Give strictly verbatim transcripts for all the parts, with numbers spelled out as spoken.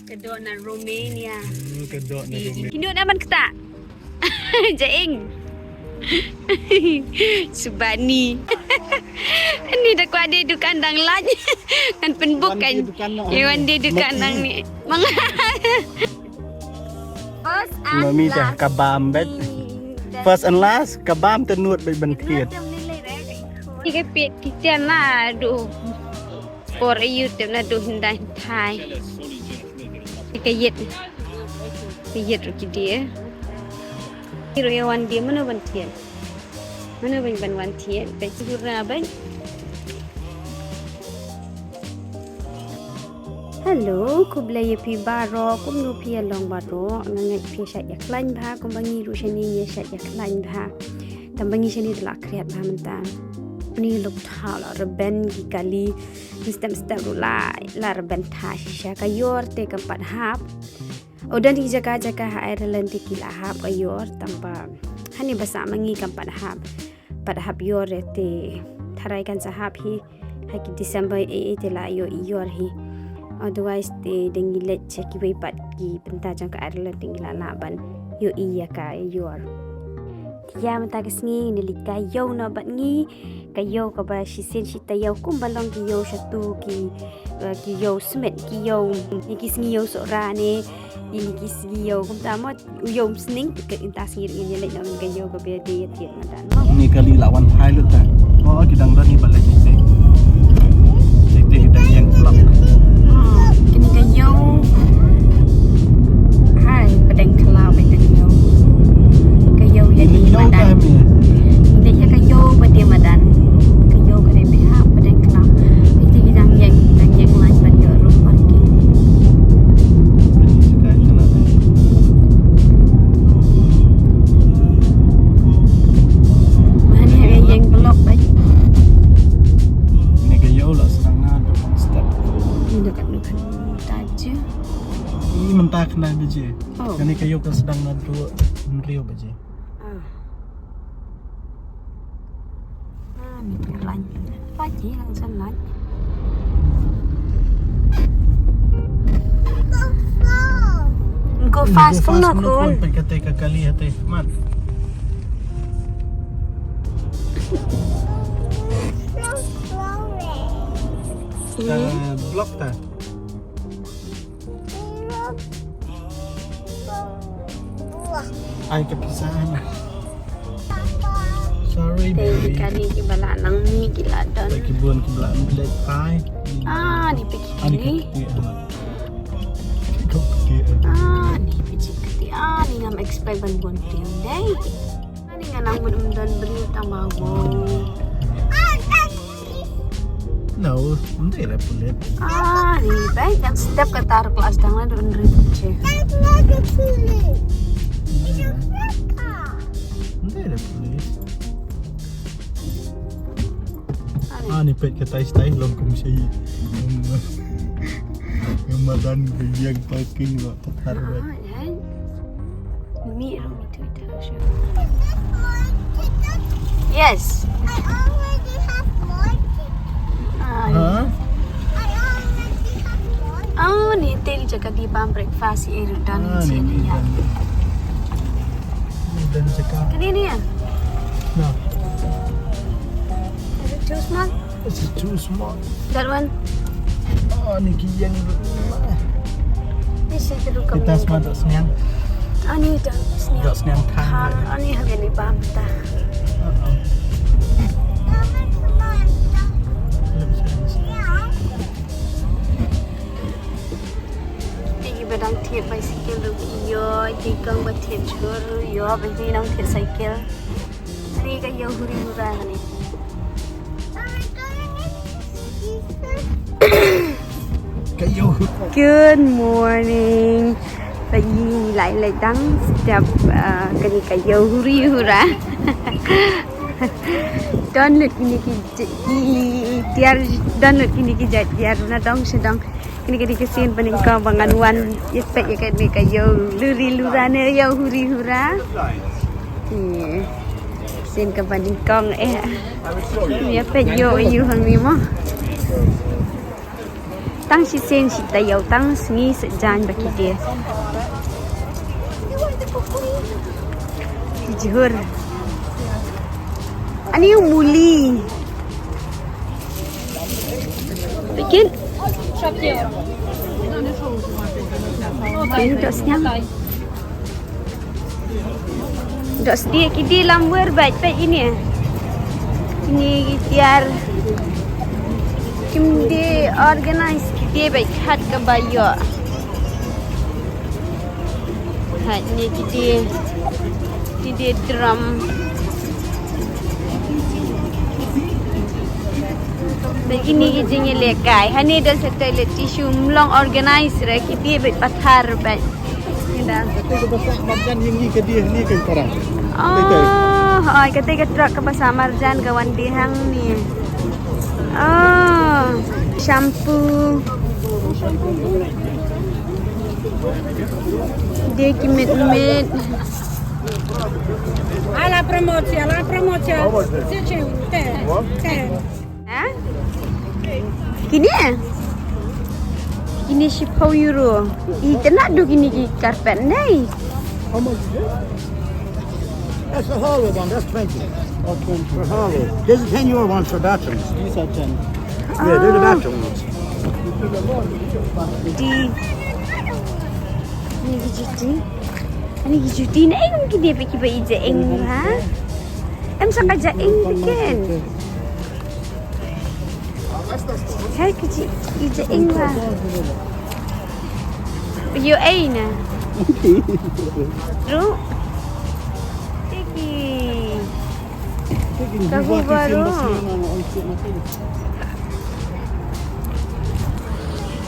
Ka doh na Romania. Hmm, ka doh na Romania. Ki nud na man kata. Jaing. Subani. Ni da kwah de dukan dang lait. Kan pynbuk kan. Wan de dukan dang ni. Mang. First and last. Mami dah kabam bet. First and last, kabam te nud bet ben thied. Ki ka pit ki tian na du. Por ayu te na du hindai thai. Ka yit. Ka yit ru ki dia. Ki ru ya wan dia mano ban thied. Mano ban ban wan thied. Ka yit ru ra ban. Hello, khublei ïa phi baroh, kumno phi ïa long baroh, nga ngeit phi shait ïa khlaiñ bha, kumba ngi ruh shane ngi shait ïa khlaiñ bha. Tang ba ngi shane te la khriat bha mynta. Ni luk tha la rben ki kali, ni step step ruh la, la rben tha shisha ka yor te kam pat hap. U don ki jaka jaka ha Ireland te ki la hap ka yor, tang ba hani ba sa ma ngi kam pat hap. Pat hap yor te tharai kan sa hap hi ha ki December e, e te la ïoh i yor hi. Otherwise te dang ngi leit sha kiwei pat ki bynta jong ka Ireland te ngi la lah ban ïoh i ïa ka yor. Te ïa mynta ka sngi ngi leit ka ïew noh bad ngi, ka ïew kaba shisien shi taïew kumba long ki ïew shatu ki, eh, ki ïew smit ki ïew, ïa ki sngi ïew Sohra ne, ïa ki sngi ïew kumta mo. U ïew sning, ka inta sngi ruh ngin ïa leit noh ka ïew kaba ïadei ïa thied madan. Ni kali la wan phai lut ta. Oh, ki dang don ni ba leit ni. Ni te ki dang ïeng plak. Hmm, kini ka ïew. Hai, pdeng khlaw ba ka ïew. Ka ïew ïadei madan. Ni ïa ka ïew ba dei madan. Ka ïew ka dei bha pdeng khlaw. Ni te ki dang ïeng, dang ïeng lait ban ïoh room parking. Mane ha ïeng block bad. Ni ka ïew la sdang na dua step. Ni da kat nu kan ta je. Ni mynta khyndai baje. Oh. Kane ka ïew ka sdang na dua hynriew baje. Ah. Ah, ni phi lain. Phi lain, langsung lain. Go fast, kumno khun? Peit kata ka kali hate, man. Hmm. Eh, block ta. Ai ka pisa na. Sorry, baby. Kane ki ba la nang mih ki la don. Ki bun ki ba la mih leit phai. Ah, ni phi ki. Ani ka kti, ah. Ka kti, ah. Ah, ni phi ki kti. Ah, ni ngam expect ban bun ti dei. Ani nga nang mut ym don briew tang ba wong. No, ym dei re pulit. Ah, ni bai kan step ka tar klas dang la don ri che. That's not a pulit. It's a flat car. Ym dei re pulit. Ah, ni peit ka tai stai long kum shi. Ngam madan ka ïeng parking lo ta thar. Ah, bai. Hai. Mi ro mi tu ta shu. Yes. I already have mortgage. Ah. Huh? I already have mortgage. Oh, ni te ni jaka di bam breakfast i ru dan. Ah, ni ni ya. Ni dan jaka. Kane ni ya? No. Is it too small? This is too small. That one? Oh, ni ki ïeng. Ni shi ka dukam. Kita ni. Sma dok sniang. Ani dok sniang. Dok sniang thang. Thang, ani ha ni bam ta. Uh-uh. Lem sniang. Te ki ba dang thied bicycle ruh ki ïoh, ki kong ba thied jhur ruh ïoh, ba ki nang thied cycle. Ani ka ïoh huri hura ani. Ka ïoh huri. Good morning. Ba ngi lai lai dang step, uh, kani ka ïoh huri hura. Don lut kini ki j-, ki tiar, don lut kini ki jait tiar na dong sha dong. Kini ka dei ka sien ba nyngkong ba ngan wan ïa peit ïa kane ka ïew luri lura ne ïew huri hura. Ïa. Sien kaba nyngkong eh. Ïa peit ïew ïew hangne mo. Tang shisien shi taïew, tang sngi sa jan ba ki die. Ki jhur. Ani u muli. Bikin. Ini dok sniang. Dok sdie ki die lamwer bad bad ini. Ini ki tiar. Kim die organize ki die bad hat ka bayo. Hat ni ki die. Ki die drum. Bad ini ki jingïalehkai. Hani da sa toilet tissue mlong organize re ki die bad pathar bad. Nda. Kata ka basa marjan ïa ngi ka die ni kan para. Oh, oh, kata ka trok ka basa marjan ka wan die hangne. Oh, shampoo. Die ki mit mit. Ala promocija, ala promocija. Sisi, te, te. Ha? Kine? Kine shiphew euro. Itynnad du kine ki carpet nei. How much is it? That's the hallway one, that's twenty. Oh, twenty. For hallway. There's a ten euro one for bathrooms. These are ten. Yeah, they're the bathroom ones. Di. Ni ki juti. Ani ki juti na eng ki dei pa ki ba i ja eng ha. Em sa ka ja eng ken. Hai ki ji i ja eng wa. Yo ei na. Ru. Tiki. Ka hu baru.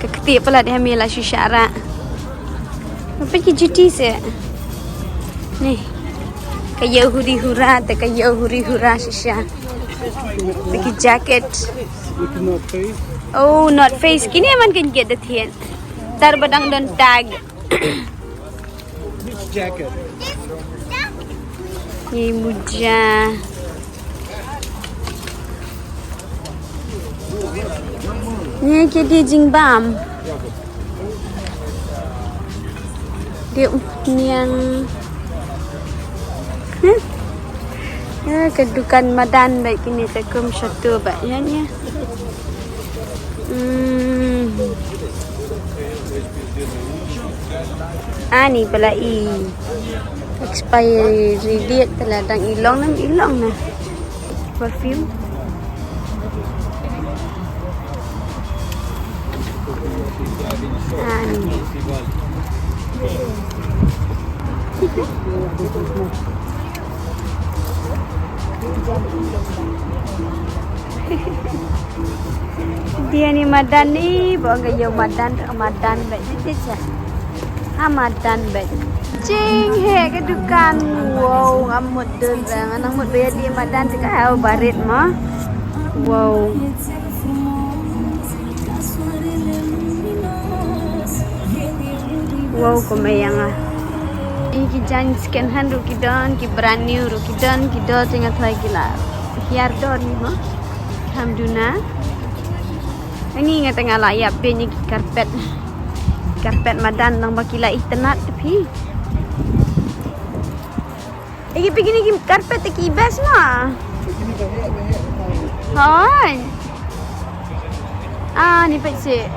Ka kti palat ha mela shisha ra. Apa ki juti se? Ni. Ka yau huri hura, te ka yau huri hura shisha. Te ki jacket. Oh, North Face. Kini man kan get the thing. Tar badang don tag. Which jacket? Ye muja. Ni ki die jingbam. Die niang. Huh? Ya, ka dukan madan ba kini te kum shatu ba ya ni. Hmm. Ani pala i expiry date pala dang i long nam i long na. Perfume. Ani. Dia ni madan ni, ba nga ïa madan, madan ba ni te cha. Ha madan ba. Jing he ka dukan. Wow, nga mut dun ba nga nang mut ba ïa dia madan te ka ha barit ma. Wow. Wow, ko mei ïa nga. Ïa ki jaiñ second hand ruh ki don, ki brand new ruh ki don, ki don te nga tharai ki la hiar don ni mo. Kham duna. Ngi nga te nga la ïa pyn ïa ki carpet. Carpet madan nang ba ki la itynnad te phi. Ïa ki picnic ki carpet te ki best ma. Hoi. Ah, ni peit seh.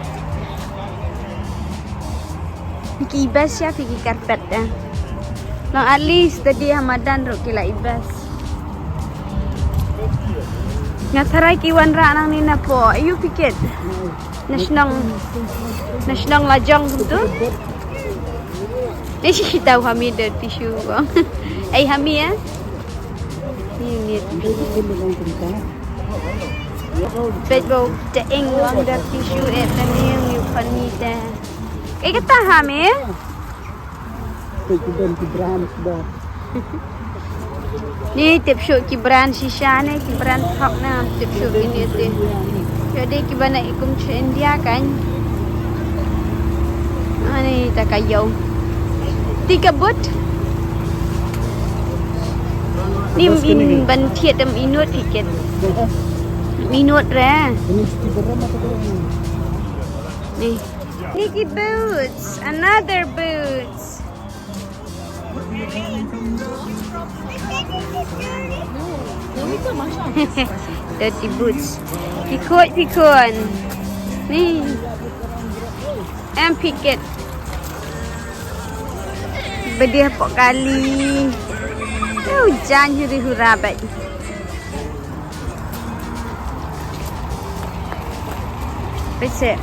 Ki best ïa ki carpet eh. Long at least tadi ha madan ruh ki la i best. Nga tharai ki wanrah nangne na pdeng. Ayu pikit. Na shnong, na shnong la jong kumtu. Ni shi tau ha mi da tissue. Ai ha mi eh. Ni ni. Peit bau te eng long da tissue eh, te ni ni khon ni te. Ai kata ha mi. Peit ki brand, ki brand ba. Ni tip shuh ki brand shisha ne, ki brand thok na, tip shuh ki ni te. Shuh dei ki ba na ikum sha India kan. Ani ta ka ïew. Ti ka but. Ni min ban thied em inut iket. Minut re. Ini mesti berapa tu? Ni. Ni ki boots, another boots. Dirty boots. Phi khuid, phi khun. Ni. Em phi kit. Ba die hapoh kali. Ujan huri hura bad. Peit seh.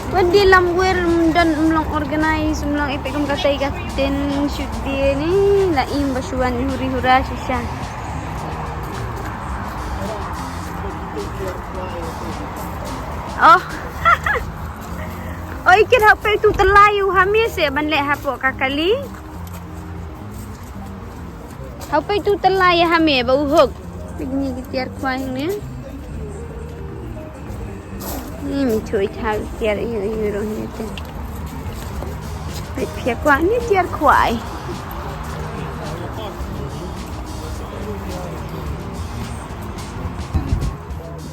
Wan die lamwir, ym don, ym long organize, ym long epei kum katei katen, shu die ni la im ba shu wan huri hura shisha. Oh. Oi, kit hapei tu telai u hami seh ban leh hapoh ka kali. Hau peit tu telai ïa hame ba u hok. Peit kine ki tiar khwai hangne. Ni mi chui thaw tiar ïa ïa rong ne te. Peit pia kwah ni tiar khwai.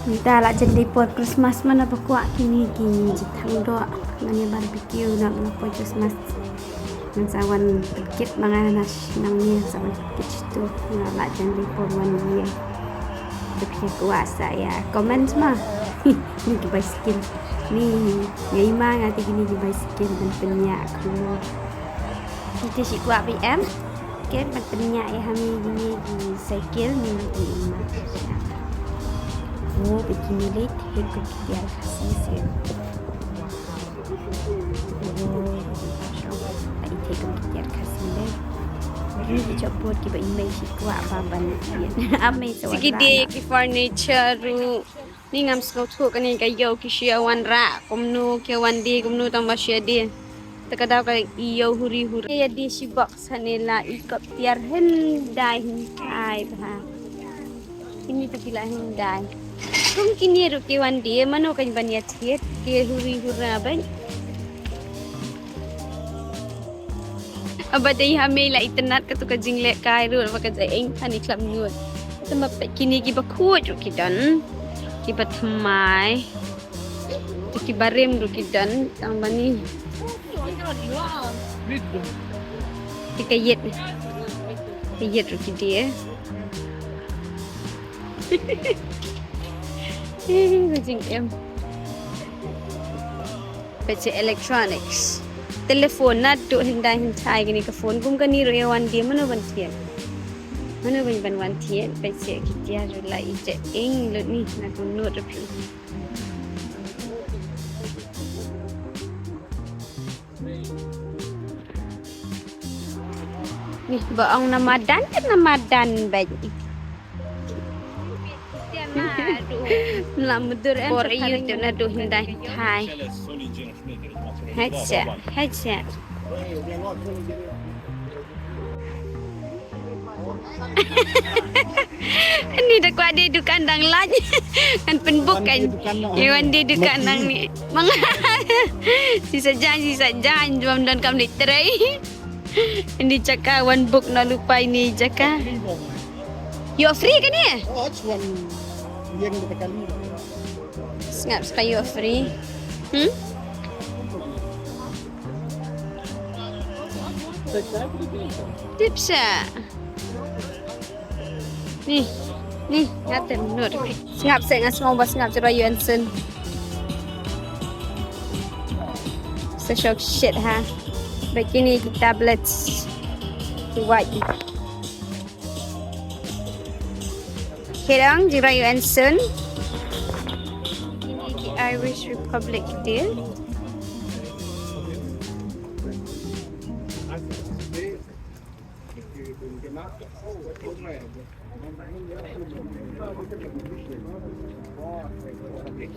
Nda la jan dei por Christmas mana ba kwah kine ki jithang doh. Ngan ïa barbecue na ba la poi Christmas. Ngan sa wan pynkit ma nga na sh-, nangne sa wan pynkit shitu. Nga la jan dei por wan ïa. Te phi kwah sa ïa comment ma. Ni ki bicycle. Ni nga i ma nga te kine ki bicycle ban pynïaid khyndiat. Ki te shi kwah B M. Ke ban pynïaid ïa hami kine ki cycle ni i ma. Oh, bikini late. Hei ko ki tiar Khasi seh. Siki dei ki furniture ruh. Ni ngam sngewthuh kane ka ïew ki shu ïa wanrah kumno, ki wan die kumno tang ba shu ïa die. Te ka daw ka ïew huri huri. Ïa die shi box hangne la i kop tiar hyndai hyntai bha. Kine te ki la hyndai. Kum kine ruh ki wan die, mano kan ban ïa thied, ki huri hura ban. Aba dei ha mei la itynnat katu ka jingleh kai ruh, ba ka jaiñ hani khlem nud. Tang ba peit kine kiba khuid ruh ki don. Kiba thymmai. Te kiba rim ruh ki don, tang ba ni. Te ka ïit. Ka ïit ruh ki die. Ka jingim. Peit seh electronics. Telephone naduh hyndai hyntai kane ka phone. Kum kane ruh ïa wan die mano ban thied. Mano ban ban wan thied. Peit seh ki tiar ruh la i jaiñ lut ni na ka nud ruh phi. Ni ba ong na madan kan na madan bad. La mudur em. Bor yu tu naduh hyndai hyntai. Headset, headset. Ni da kwah die dukan dang lait. Kan pynbuk kan. Ïa wan die dukan dang ni. Mang. Sisa jan, sisa jan, jom don kam ni trei. Ini jaka wan book na lupa ini jaka. Ïoh free kane? Oh, it's one yen da kali. Sngap sa ïoh free. Hmm? Tip sa. Ni, ni, nga tem nud. Sngap seh, nga sngew ba sngap jroi ïoh ensen. Sa shok shit ha. Ba kine ki tablets. Ki white. Kidang jroi ïoh ensen. Kine ki Irish Republic te.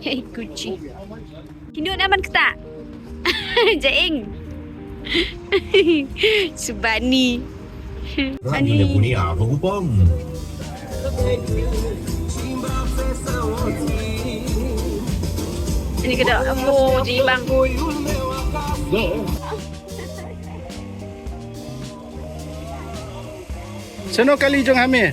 Hey, Gucci. Kino na man kata? Jaing. Subani. Ani. Ani kada amo jibang. Seno kali jong hame.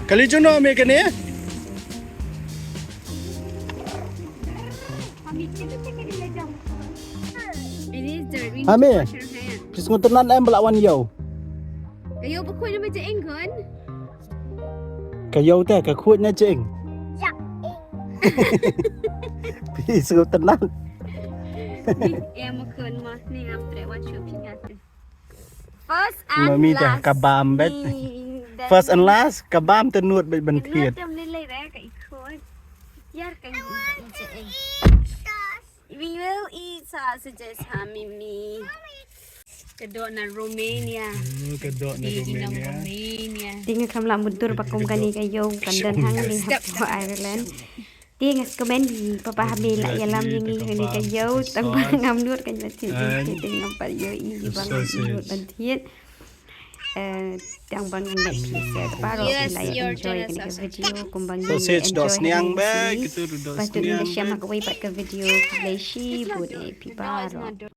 Kali juno me kane? Hami. Ki sngewtynnat em ba la wan ïew. Ka ïew ba khuid na ma jing kon. Ka ïew te ka khuid na jing. Phi sngewtynnat. Em kon ma ni ap tre wan shu phi ngat. First and last. Mami te ka bam bet. First and last ka bam te nud bet ban thied. Nud te mlei lei re ka i khuid. Yar ka i khuid. We will eat sausages, ha, Mimi. Ka doh na Romania. Oh, ka doh na Romania. Te nga kham lah mutdur ba kum kane ka ïew kan don hangne ha Ireland. Te nga sngewmen ba papa Hami la ïalam ïa ngi kane ka ïew tang ba ngam nud kan ba thied. Te ngam pat ïohi ba ngam nud ban thied. Eh, tang ba ngan leh phi sa baroh phi la enjoy kane ka video kumba ngi enjoy. Sausage doh sniang bha, kito ruh doh sniang. Bad to ngin ïashem ha kawei pat ka video, khublei shibun ïa phi baroh.